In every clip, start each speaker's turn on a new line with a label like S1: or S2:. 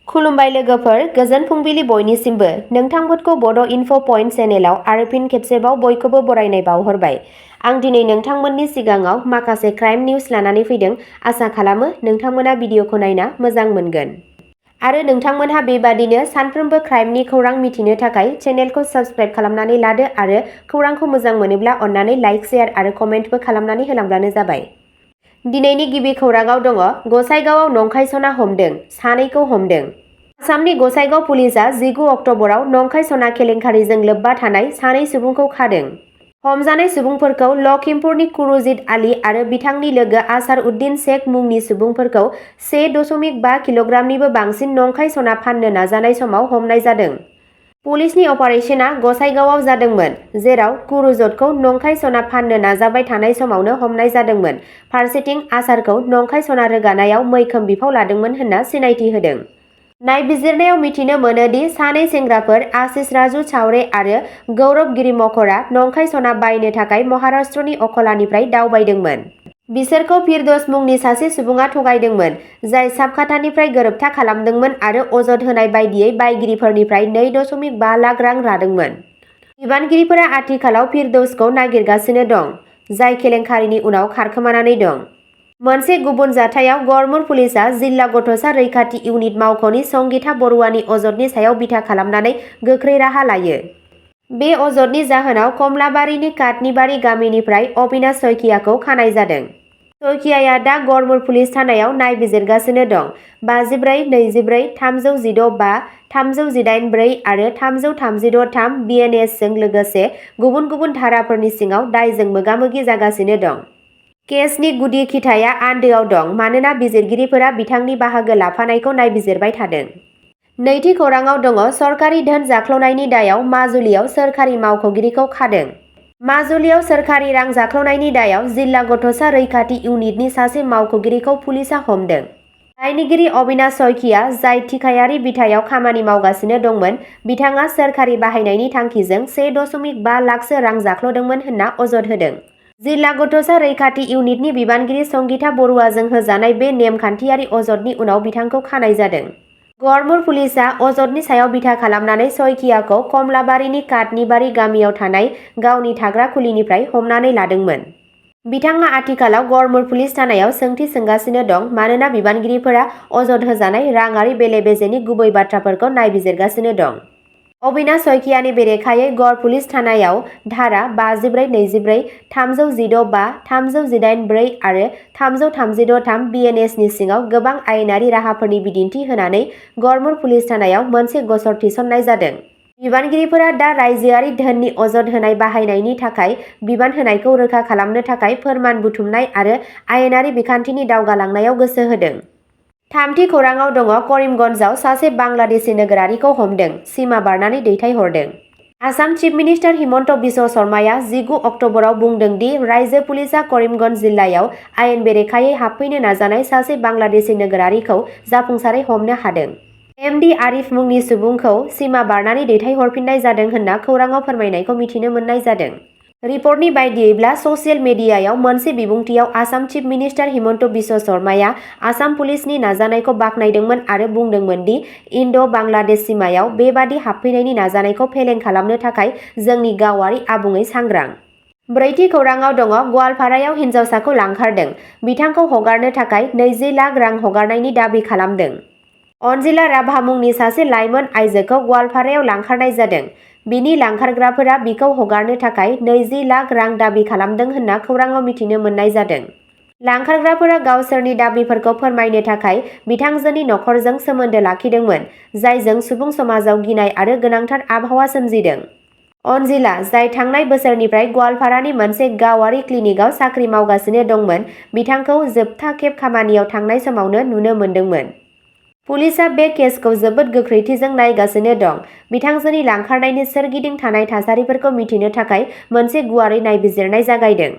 S1: खुलुमबाय लोगोफोर, गोजोन फुंबिलि बयनिसिमबो। नोंथांमोनखौ बड' इनफ' पइन्ट चेनेलाव आरो फिन खेबसेबाव बयखौबो बरायनाय बावहरबाय। आं दिनै नोंथांमोननि सिगाङाव माखासे क्राइम निउज लानानै फैदों। आसा खालामो नोंथांमोना भिडिअखौ नायना मोजां मोनगोन। आरो नोंथांमोनहा बेबादिनो सानफ्रोमबो क्राइमनि खौरां मिथिनो थाखाय चेनेलखौ साबस्क्राइब खालामनानै लादो आरो खौरांखौ मोजां मोनोब्ला अन्नानै लाइक, शेयार आरो कमेन्टबो खालामनानै होलांब्लानो जाबाय। दिनैनि गिबि खौराङाव दङ गसाइगावआव नंखाय सना हमदों, सानैखौ हमदों। आसामनि गसाइगाव पुलिसआ 19 अक्ट'बराव नंखाय सना केलेंकारिजों लोब्बा थानाय सानै सुबुंखौ खादों। हमजानाय सुबुंफोरखौ लखिमपुरनि कुरुजित आली आरो बिथांनि लोगो आसार उद्दिन शेख मुंनि सुबुंफोरखौ 1.5 किल'ग्रामनिबो बांसिन नंखाय सना फाननो नाजानाय समाव हमनाय जादों। पुलिसनि अपारेशना गसाइगावआव जादोंमोन, जेराव कुरुजतखौ नंखाय सना फाननो नाजाबाय थानाय समावनो हमनाय जादोंमोन। फारसेथिं आसारखौ नंखाय सना रोगानायाव मैखोम बिफाव लादोंमोन होनना सिनायथि होदों। नायबिजिरनायाव मिथिनो मोनो दि सानै सेंग्राफोर आशिष राजु चावरे आरो गौरव गिरि मकरा नंखाय सना बायनो थाखाय महाराष्ट्रनि अखलानिफ्राय दावबायदोंमोन। बिसोरखौ फिरदौस मुंनि सासे सुबुङा थगायदोंमोन, जाय साबखाथानिफ्राय गोरोबथा खालामदोंमोन आरो अजद होनाय बायदियै बायगिरिफोरनिफ्राय 2.5 लाख रां लादोंमोन। बिबानगिरिफोरा आथिखालाव फिरदौसखौ नागिरगासिनो दं, जाय केलेंकारिनि उनाव खारखोमानानै दं। मोनसे गुबुन जाथायाव गड़मुर पुलिसआ जिल्ला गथ'सा रैखाथि इउनिट मावख'नि संगीता बरुवानि अजदनि सायाव बिथा खालामनानै गोख्रै राहा लायो। बे अजदनि जाहोनाव कमलाबारिनि काटनिबारि गामिनिफ्राय अबिनाश शइकियाखौ खानाय जादों। शइकियाया दा गड़मुर पुलिस थानायाव नायबिजिरगासिनो दं। 54-24-316-5, 318-4 आरो 336-3 BNS जों लोगोसे गुबुन गुबुन धाराफोरनि सिङाव दायजों मोगा-मोगि जागासिनो दं। केसनि गुदि खिथाया आन्दोआव दं मानोना बिजिरगिरिफोरा बिथांनि बाहागो लाफानायखौ नायबिजिरबाय थादों। नैथि खौराङाव दङ सरकारि धोन जाख्ल'नायनि दायाव माजुलियाव सोरखारि मावख'गिरिखौ खादों। माजुलियाव सोरखारि रां जाख्ल'नायनि दायाव जिल्ला गथ'सा रैखाथि इउनिटनि सासे मावख'गिरिखौ पुलिसआ हमदों। दायनिगिरि अबिनाश शइकिया, जाय थिखायारि बिथायाव खामानि मावगासिनो दंमोन, बिथाङा सोरखारि बाहायनायनि थांखिजों 1.5 लाखसो रां जाख्ल'दोंमोन होनना अजद होदों। जिल्ला गथ'सा रैखाथि इउनिटनि बिबानगिरि संगीता बरुवाजों होजानाय बे नेमखान्थियारि अजदनि उनाव बिथांखौ खानाय जादों। गड़मुर पुलिसआ अजदनि सायाव बिथा खालामनानै शइकियाखौ कमलाबारिनि काटनिबारि गामियाव थानाय गावनि थाग्रा खुलिनिफ्राय हमनानै लादोंमोन। बिथाङा आथिखालाव गड़मुर पुलिस थानायाव सोंथि सोंगासिनो दं मानोना बिबानगिरिफोरा अजद होजानाय राङारि बेले-बेजेनि गुबै बाथ्राफोरखौ नायबिजिरगासिनो दं। अबिनाश शइकियानि बेरेखायै गड़ पुलिस थानायाव धारा 54-24, 316-5, 318-4 आरो 336-3 BNSनि सिङाव गोबां आयेनारि राहाफोरनि बिदिन्थि होनानै गड़मुर पुलिस थानायाव मोनसे गसर थिसननाय जादों। बिबानगिरिफोरा दा रायजोआरि धोननि अजद होनाय बाहायनायनि थाखाय बिबान होनायखौ रोखा खालामनो थाखाय फोरमान बुथुमनाय आरो आयेनारि बिखान्थिनि दावगालांनायाव गोसो होदों। थामथि खौराङाव दङ करिमगन्जआव सासे बांलादेशी नोगोरारिखौ हमदों, सिमा बारनानै दैथायहरदों। आसाम चिफ मिनिस्टार हिमन्त बिश्व शर्माया 19 अक्ट'बराव बुंदों दि रायजो पुलिसआ करिमगन्ज जिल्लायाव आयेन बेरेखायै हाबफैनो नाजानाय सासे बांलादेशी नोगोरारिखौ जाफुंसारै हमनो हादों। एमडी आरिफ मुंनि सुबुंखौ सिमा बारनानै दैथायहरफिननाय जादों होनना खौराङाव फोरमायनायखौ मिथिनो मोननाय जादों। रिपर्टनि बायदियैब्ला ससियेल मिडियायाव मोनसे बिबुंथियाव आसाम चिफ मिनिस्टार हिमन्त बिश्व शर्माया आसाम पुलिसनि नाजानायखौ बाख्नायदोंमोन आरो बुंदोंमोन दि इन्ड'-बांलादेश सिमायाव बेबादि हाबफैनायनि नाजानायखौ फेलें खालामनो थाखाय जोंनि गावारि आबुङै सांग्रां। ब्रैथि खौराङाव दङ गवालपारायाव हिन्जावसाखौ लांखारदों, बिथांखौ हगारनो थाखाय 20 लाख रां हगारनायनि दाबि खालामदों। अनजिला राभा मुंनि सासे लाइमोन आइजोखौ गवालपारायाव लांखारनाय जादों। बिनि लांखारग्राफोरा बिखौ हगारनो थाखाय 20 लाख रां दाबि खालामदों होनना खौराङाव मिथिनो मोननाय जादों। लांखारग्राफोरा गावसोरनि दाबिफोरखौ फोरमायनो थाखाय बिथांजोनि नखरजों सोमोन्दो लाखिदोंमोन, जायजों सुबुं समाजाव गिनाय आरो गोनांथार आबहावा सोमजिदों। अनजिला, जाय थांनाय बोसोरनिफ्राय गवालपारानि मोनसे गावारि क्लिनिकआव साख्रि मावगासिनो दंमोन, बिथांखौ जोबथा खेब खामानियाव थांनाय समावनो नुनो मोनदोंमोन। पुलिसआ बे केसखौ जोबोद गोख्रैथिजों नायगासिनो दं। बिथांजोनि लांखारनायनि सोरगिदिं थानाय थासारिफोरखौ मिथिनो थाखाय मोनसे गुवारै नायबिजिरनाय जागायदों।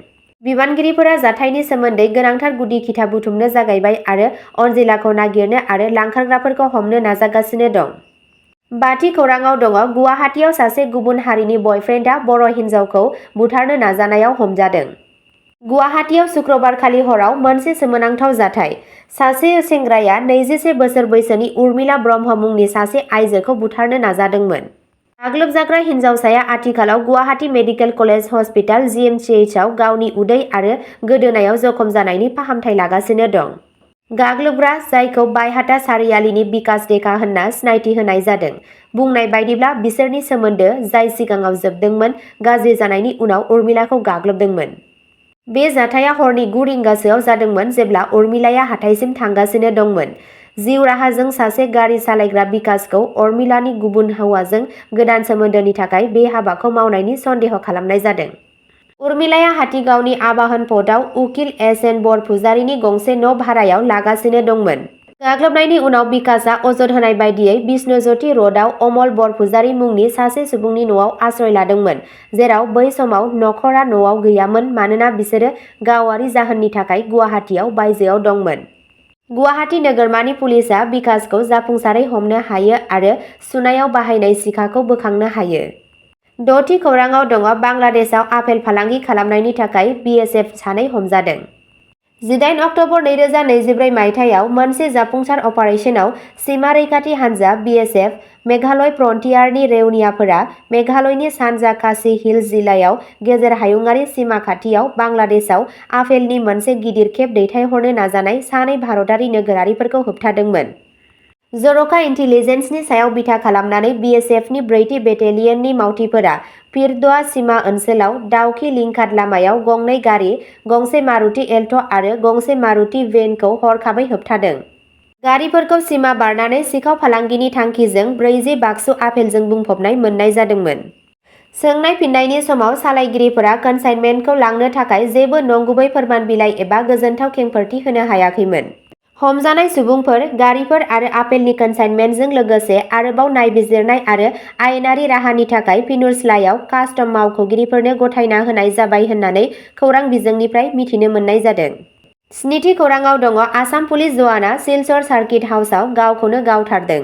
S1: बिबानगिरिफोरा जाथायनि सोमोन्दै गोनांथार गुदि खिथा बुथुमनो जागायबाय आरो अनजिलाखौ नागिरनो आरो लांखारग्राफोरखौ हमनो नाजागासिनो दं। बाथि खौराङाव दङ गुवाहाटीआव सासे गुबुन हारिनि बयफ्रेन्डआ बर' हिन्जावखौ बुथारनो नाजानायाव हमजादों। गुवाहाटीयाव शुक्रबारखालि हराव मोनसे सोमोनांथाव जाथाय। सासे सेंग्राया 21 बोसोर बैसोनि उर्मिला ब्रह्म मुंनि सासे आइजोखौ बुथारनो नाजादोंमोन। गाग्लोबजाग्रा हिन्जावसाया आथिखालाव Guwahati medical college hospital (GMCH) आव गावनि उदै आरो गोदोनायाव जखम जानायनि फाहामथाय लागासिनो दं। गाग्लोबग्रा, जायखौ बायहाटा सारियालिनि बिकास डेका होनना सिनायथि होनाय जादों, बुंनाय बायदिब्ला बिसोरनि सोमोन्दो, जाय सिगाङाव जोबदोंमोन, गाज्रि जानायनि उनाव उर्मिलाखौ गाग्लोबदोंमोन। बे जाथाया हरनि 9 रिंगासोआव जादोंमोन जेब्ला उर्मिलाया हाथाइसिम थांगासिनो दंमोन। जिउ राहाजों सासे गारि सालायग्रा बिकासखौ उर्मिलानि गुबुन हौवाजों गोदान सोमोन्दोनि थाखाय बे हाबाखौ मावनायनि सन्देह खालामनाय जादों। उर्मिलाया हाथिगावनि आबाहन पथआव उकिल एस.एन. बरपुजारीनि गंसे न' भारायाव लागासिनो दंमोन। गाग्लोबनायनि उनाव बिकासआ अजद होनाय बायदियै बिष्णुज्यति र'डआव अमल बरपुजारी मुंनि सासे सुबुंनि न'आव आश्रय लादोंमोन, जेराव बै समाव नखरा न'आव गैयामोन मानोना बिसोरो गावारि जाहोननि थाखाय गुवाहाटीआव बायजोआव दंमोन। गुवाहाटी नोगोरमानि पुलिसआ बिकासखौ जाफुंसारै हमनो हायो आरो सुनायाव बाहायनाय सिखाखौ बोखांनो हायो। 6थि खौरांआव दङ बांलादेशआव आपेल फालांगि खालामनायनि थाखाय BSF सानै हमजादों। 18 अक्ट'बर 2024 मायथाइयाव मोनसे जाफुंसार अपारेसनाव सीमा रैखाथि हानजा BSF, मेघालय फ्रन्टियारनि रौनियाफोरा मेघालयनि सानजा खासि हिल्स जिल्लायाव गेजेर हायुंआरि सीमा खाथियाव बांलादेशआव आपेलनि मोनसे गिदिर खेब दैथायहरनो नाजानाय सानै भारतारि नोगोरारिफोरखौ होबथादोंमोन। जर'खा इन्टेलिजेन्सनि सायाव बिथा खालामनानै BSFनि 4थि बेटेलियननि मावथिफोरा पिरद'आ सीमा ओनसोलाव दाउखि लिंकाट लामायाव गंनै गारि, गंसे मारुति एल्ट' आरो गंसे मारुति वेनखौ हरखाबै होबथादों। गारिफोरखौ सीमा बारनानै सिखाव फालांगिनि थांखिजों 40 बाक्सु आपेलजों बुंफबनाय मोन्नाय जादोंमोन। सोंनाय फिननायनि समाव सालायगिरिफोरा कनसाइनमेन्टखौ लांनो थाखाय जेबो नंगुबै फोरमान बिलाइ एबा गोजोनथाव खेंफोरथि होनो हायाखैमोन। हमजानाय सुबुंफोर, गारिफोर आरो आपेलनि कनसाइनमेन्टजों लोगोसे आरोबाव नायबिजिरनाय आरो आयेनारि राहानि थाखाय पिनुर्स्लायाव कास्टम मावख'गिरिफोरनो गथायना होनाय जाबाय होननानै खौरां बिजोंनिफ्राय मिथिनो मोननाय जादों। 7थि खौरांआव दङ आसाम पुलिस जवाना सिलचर सार्किट हाउसआव गावखौनो गावथारदों।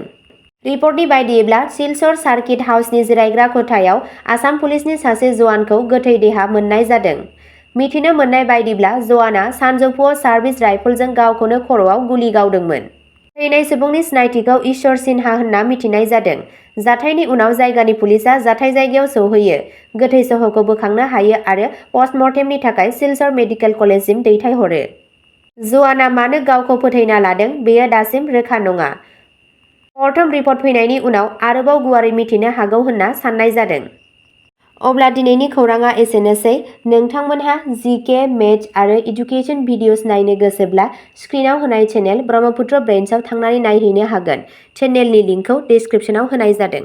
S1: रिपर्टनि बायदिब्ला सिलचर सार्किट हाउसनि जिरायग्रा खथायाव आसाम पुलिसनि सासे जवानखौ गोथै देहा मोननाय जादों। मिथिनो मोननाय बायदिब्ला जवाना सानजौफुआव सार्भिस राइफलजों गावखौनो खर'आव गुलि गावदोंमोन। थैनाय सुबुंनि सिनायथिखौ ईश्वर सिन्हा होनना मिथिनाय जादों। जाथायनि उनाव जायगानि पुलिसआ जाथाय जायगायाव सौहैयो, गोथै सह'खौ बोखांनो हायो आरो पस्टमर्टेमनि थाखाय सिलचर मेडिकेल कलेजसिम दैथायहरो। जवाना मानो गावखौ फोथैना लादों बेयो दासिम रोखा नङा। पस्टमर्टेम रिपर्ट फैनायनि उनाव आरोबाव गुवारै मिथिनो हागौ होनना साननाय जादों। अब्ला दिनैनि खौरांआ एसेनोसै। नोंथांमोनहा GK, मेथ्स आरो इडुकेसन भिडिअ'स नायनो गोसोब्ला स्क्रिनआव होनाय चेनेल ब्रह्मपुत्र ब्रेन्सआव थांनानै नायहैनो हागोन। चेनेलनि लिंकखौ डिस्क्रिप्शनाव होनाय जादों।